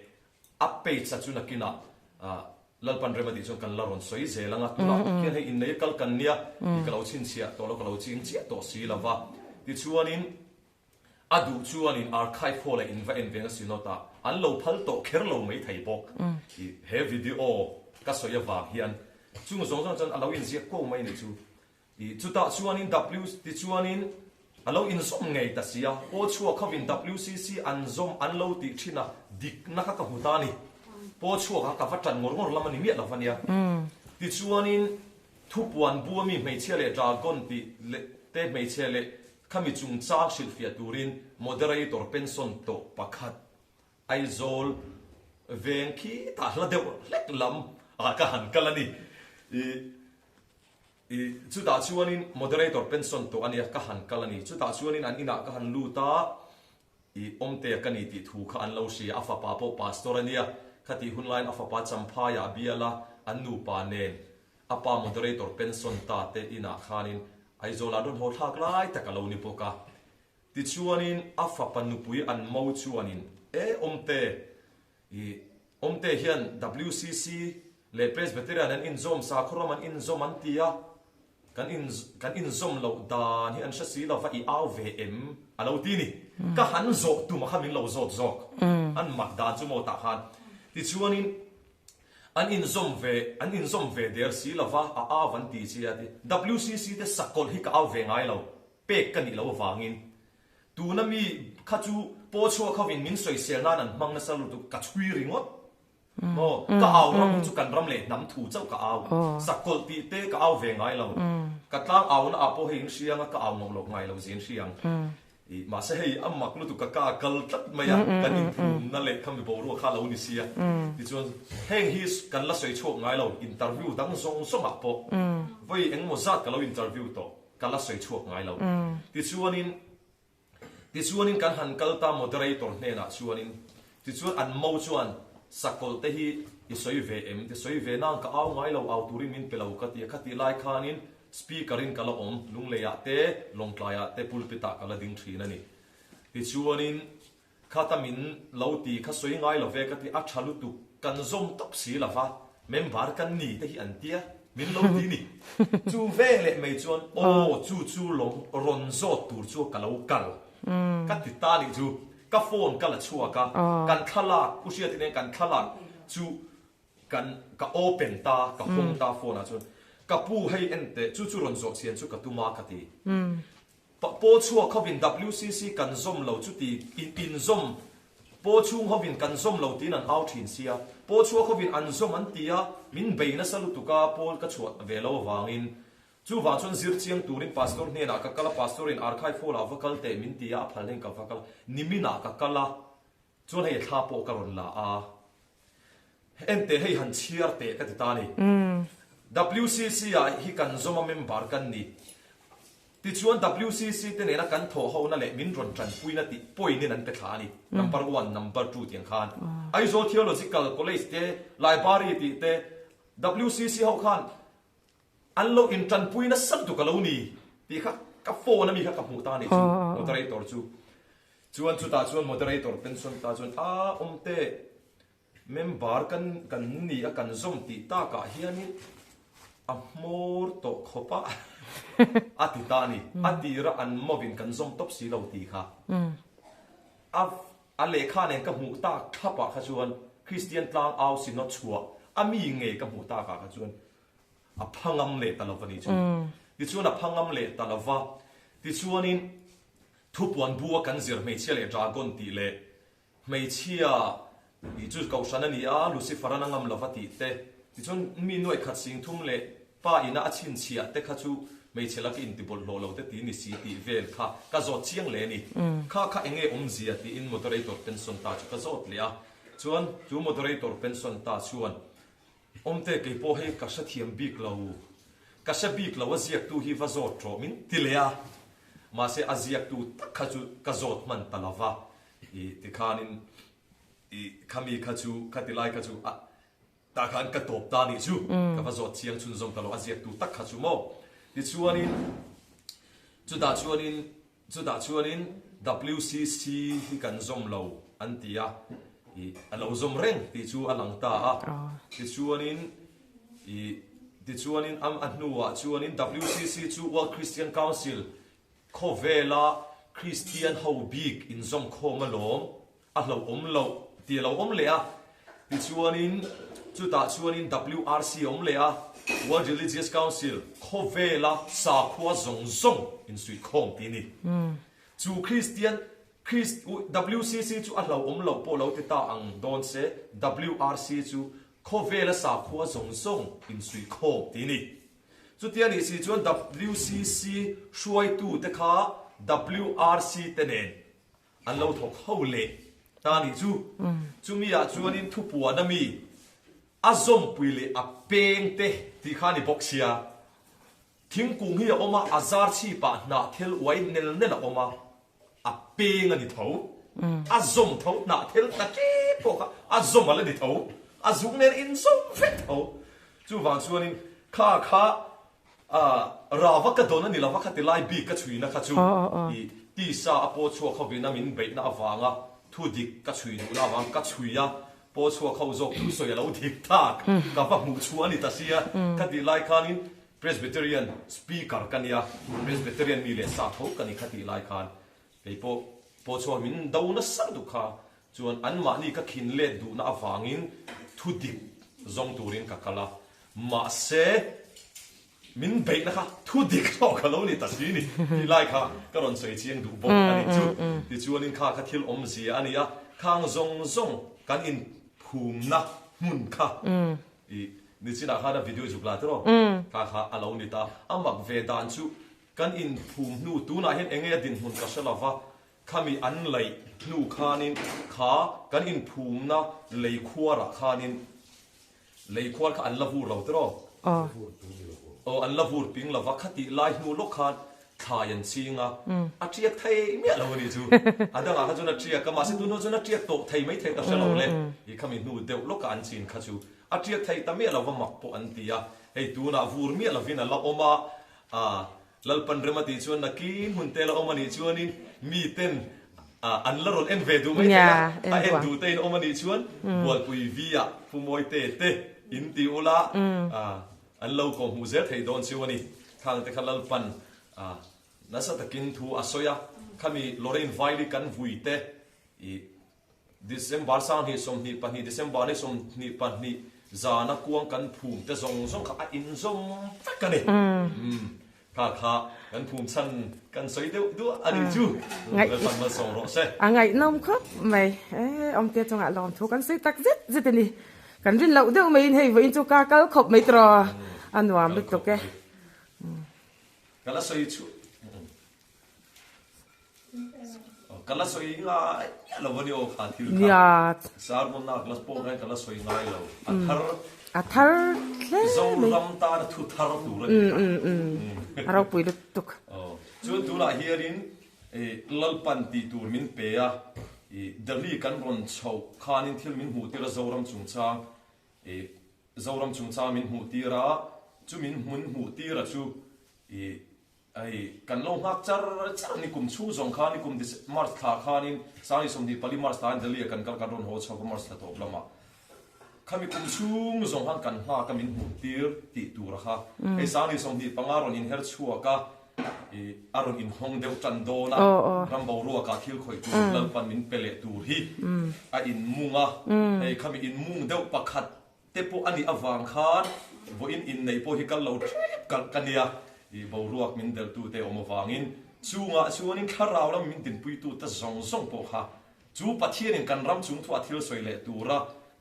a page a chu nakinah Lalpan rem a tih chuan kan la rawn sawi zel ang a, tunah khian hei innei kal kan nia tih ka lo chhinchhiah tawh lo, ka lo ching chiah tawh si lo va. Tichuanin a duh chuanin archive hall ah in va en veng a synod ah an lo phal tawh kher lo mai thei bawk. I he video ka sawi avang hian chung zawng zawng chuan a lo inziak ko mai ni chu. I chutah chuanin W tichuanin a lo inzawm ngei ta si a, Paw chhuak hovin WCC an zawm an lo tih thin a, dikna kha ka hmu ta a ni. Paw chhuak kha ka va tan ngawr ngawr lam a ni miah lo va nia. Tichuanin thupuan bu ami hmeichhia leh dragon tih leh te hmeichhia leh khami chungchang hrilhfiah turin moderator pension tawh pakhat Aizawl veng khi tah hla deuh hlek lam ah ka han kal a ni. I I chutah chuanin moderator pension tawh a nia ka han kal a ni. Chutah chuanin an inah ka han lut a, i Awmtea ka ni tih thu kha an lo hria. A fapa pawh pastor a nia. Khatih hun laiin a fapa Champhaiah a bial a, an nupa nen a pa moderator pension ta te inah khanin Aizawlah an rawn haw thlak lai tak a lo ni bawk a. Tichuanin a fapa nupui an mo chuanin, E Awmte, i Awmte hian WCC leh Presbyterian an inzawm, sakhaw ram an inzawm an ti a, kan in kan inzawm loh dan hi an hre si lova i au ve em? a lo ti ni. Ka han zawh tum a kha min lo zawt zawk. An mak dan chu maw tah khan. Tichuanin an inzawm ve an inzawm ve der si lova a au an ti chi a ti. WCC te sakawlh hi ka au ve ngai lo. Pek ka nih loh avangin tuna mi kha chu paw chhuak hovin min sawisel nan an hmang nasa lutuk ka chhui ringawt maw ka au ram hi chu kan ram leh hnam thu chauh ka au sakawlh tih te ka au ve ngai lo ka tlang au na ah pawh hei in hriang a ka au ngawh loh ngai lo zin hriang i mahse hei a mak lutuk ka ka kal tlat mai a kan inphum na leh kha mi boruak kha lo ni sia tichuan heng hi kan la sawi chhuak ngai lo interview dang zawng zawng ah pawh vawi engemaw zat ka lo interview tawh. Ka la sawi chhuak ngai lo. Tichuanin, tichuanin kan han kal ta moderator hnenah chuanin, tichuan an mo chuan sakawlh te hi i sawi ve em? Ti sawi ve nang ka au ngai lo, au turin min pe lo ka ti a, khatih lai khanin speaker in ka la awm, Lungleiah te, Lawngtlaiah te pulpit ah ka la ding thin a ni. Tichuanin Khata min lo ti kha sawi ngai lo ve ka ti, a tha lutuk, kan zawm tawp si lo va, member kan ni te hi an tia, min lo ti ni. Chu veng leh mai chuan aw chu chu lawm rawn zawt tur chu ka lo kal ka ti ta nih chu, ka phone ka la chhuak a, kan thlalak, u Hriati nen kan thlalak chu kan ka open ta, ka hawng ta phone ah chuan, ka pu hei en teh, chu chu rawn zawh chhian chu ka tum a ka ti. Paw chhuak hovin WCC kan zawm lo chuti in inzawm Paw chhung hovin kan zawm lo tiin an au thin sia. Paw chhuak hovin an zawm an ti a, min bei nasa lutuk a, Paul ka chhuah ve lo avangin. Chuvang chuan zir chiang turin Pastor hnenah ka kal a, Pastor in Archive Hall ah va kal teh min ti a, a phal heng ka va kal a, niminah ka kal a, chuan hei thla pawh ka rawn la a. Enteh hei han chhiar teh ka ti ta a ni. WCC ah hi kan zawm a member kan ni. Tichuan WCC te nena kan thawh hona leh min rawn tanpuina tih point in an pe thla a ni. Number one, number two tiang khan. Aizawl Theological College te, Library tih te, WCC ho khan an lo intanpui nasa lutuk a lo ni tih kha ka phone ami kha ka hmuh ta a nih chu moderator chu. Chuan chutah chuan moderator pension ta chuan a awm teh member kan kan ni a kan zawm tih takah hianin a hmawr tawh khawp a a ti ta a ni. A tira an mawin kan zawm tawp si lo tih kha a a lehkha nen ka hmuh tak thlapah kha chuan Kristian tlang au synod chhuah a mi ngei ka hmuh takah kha chuan a pha ngam leh ta lo va ni chu. Tichuan a pha ngam leh ta lo va, tichuanin Thupuan bu a kan zir hmeichhia leh dragon tih leh hmeichhia tih chu kohhran a ni a, Lucifer an a ngam lo va tih te, tichuan mi nuaih khat sing thum leh pa ina a chhinchhiah te kha chu. Hmeichhe laka intibawlhhlawh lo te ti ni si tih vel kha ka zawt chiang leh a ni. Kha kha enge awmzia tiin moderator pension ta chu ka zawt leh a. Chuan chu moderator pension ta chuan Awmte kei pawh hei ka hrethiam bik lo, ka hre bik lo a ziaktu hi va zawt rawh min ti leh a. Mahse a ziaktu tak kha chu ka zawt hman ta lo va. I tikhanin i khami kha chu khati lai kha chu a Tah khan ka tawp ta nih chu ka va zawt chiang chhunzawm ta lo, a ziaktu tak kha chu maw. Tichuanin chutah chuanin chutah chuanin WCC hi kan zawm lo an ti a, ih a lo zawm reng tih chu a lang ta a. Tichuanin ih tichuanin am a hnuah chuanin WCC chu World Christian Council khawvela Kristian ho bik inzawmkhawm alawm A hlauhawm loh tih a lo awm leh a, tichuanin chutah chuanin WRC a awm leh a, World Religious Council, khawvela sakhua zawng zawng insuihkhawm tih a ni. Chu Kristian, Krist, WCC chu a hlauhawm loh pawh lo ti ta ang dawn se, WRC chu khawvela sakhua zawng zawng insuihkhawm tih a ni. Chutia nih si chuan WCC hruaitute kha WRC te nen An lo thawk ho leh ta nih chu. Chumi ah chuanin thupuan a mi a zawmpui leh a peng te tih kha a ni bawk sia. Thingkung hi a awm a, a zar chhip ah hnah thel uai nel nel a awm a, a peng a ni tho. A zawm tho, hnah thel ta ṭep pawh kha a zawm a la ni tho. A zung nen a inzawm vek tho. Chuvang chuanin kha kha Rava ka dawn a ni lova khati lai bik ka chhuina kha chu i tisa a paw chhuak ho ina min beihna avanga thu dik ka chhui duhna avang ka chhui a paw chhuak ho zawk thu sawi a lo dik tak ka va hmuh chhuah a ni ta sia khati lai khanin Presbyterian speaker ka nia Presbyterian mi leh sa tho ka ni khati lai khan kei pawh paw chhuak min do nasa lutuk kha chuan anmahni ka khin let duhna avangin thu dik zawng turin ka kal a Mahse, min beihna kha thu dik hlawh ka lo ni ta si ni tih lai kha ka rawn sawi chiang duh bawk a nih chu. Tichuanin kha kha thil awmzia a ni a, khang zawng zawng kan inphumna hmun kha i nichinah khan a video zuk la tiraw? Kha kha a lo ni ta. A mak ve dan chu kan inphum hnu tunah hian enge a dinhmun ka hre lova, khami an laih hnu khanin kha kan inphumna lei khuarah khanin Lei khual kha an la vur lo tiraw? Aw, an la vur ping lova, khatih lai hnu lawk khan thlai an ching a, a tiak thei miah lo a nih chu. A dangah kha chuan a tiak a, mahse tunah chuan a tiak tawh thei mai thei ka hre lo le. I khami hnu deuh lawkah an chin kha chu a tiak thei ta miah lova mak pawh an ti a, hei tunah vur miah lovin a la awm a, aa Lalpan rem a tih chuan nakin hun te la awm a nih chuanin miten an la rawn en ve duh mai thei a, a en duh te in awm a nih chuan Bualpui V-ah Pu Mawite te in ti ula an lo kawh hmuh zel thei dawn chiu a ni. Khang te kha Lalpan nasa takin thu a sawi a, khami Lorraine Vaili kan vui te i December 22 December ni 22 zana kuang kan phum te zawng zawng kha a inzawm vek a ni. Kha kha kan phum chhan kan sawi deuh duah a nih chu. Lalpan malsawm rawh se. A ngaihnawm khawp mai. Awmte chungah lawmthu kan sawi tak zet zet a ni. Kan rin loh deuh maiin hei vawiin chu ka kal khawp mai tiraw a nuam lutuk e. Ka la sawi chu. Ka la sawi ngai miah lo a ni aw kha thil kha. Nia. Sermon a class pawh khan ka la sawi ngai lo. A thar. A thar hle mai. Zoram tana thu thar tur a ni kha. A ropui lutuk. Aw. Chuan tunah hianin Lalpan tih tur min pe a, Delhi kan rawn chhoh khanin thil min hmuh tir a Zoram chungchang Zoram chungchang min hmuh tir a, chu min hmun hmuh tir a chu Hei, kan lo nghak char char ni kum chhung zawng khan ni kum March thla khanin Sangni 24 March thla in Delhi ah kan kal kan rawn haw chho va March thla tawp lamah khami kum chhung zawng khan kan nghak a min hmuh tir tih tur a kha. Hei Sangni 25 rawn inher chhuak a, ih a rawn inhawng deuh tan dawn a, ram boruak ah thil khawih tur Lalpan min pe leh tur hi a inmung a, hei khami inmung deuh pakhat te pawh a nih avang khan vawiin inneih pawh hi kal lo ṭhep kalh ka nia, i boruak min delhtute awm avangin chungah chuanin thlarau lam min dinpuitute zawng zawng pawh kha chu Pathianin kan ram chungthuah thil sawi leh tura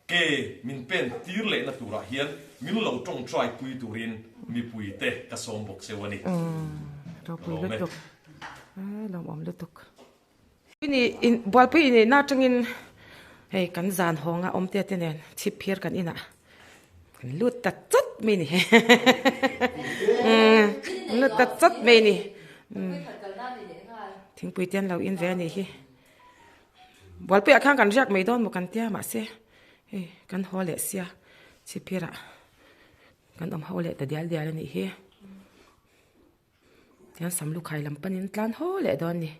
Ke min pen tir lehna turah hian min lo tawngtai pui turin mipuite ka sawm bawk cheu a ni. Ropui lutuk. Lawmawm lutuk. Ini in bualpui inneihna atangin hei kan zan hawnga awmte te nen chhip phir kan inah kan lut ta chawt mai ni. Lut ta chawt mai ni. Thingpui te an lo in ve a nih hi. Bualpuiah khan kan riak mai dawn maw kan tia mahse hei kan haw leh sia chhipphirah kan awm ho leh ta dial dial a nih hi tiang sam lukhai lam panin tlan haw leh dawn a ni.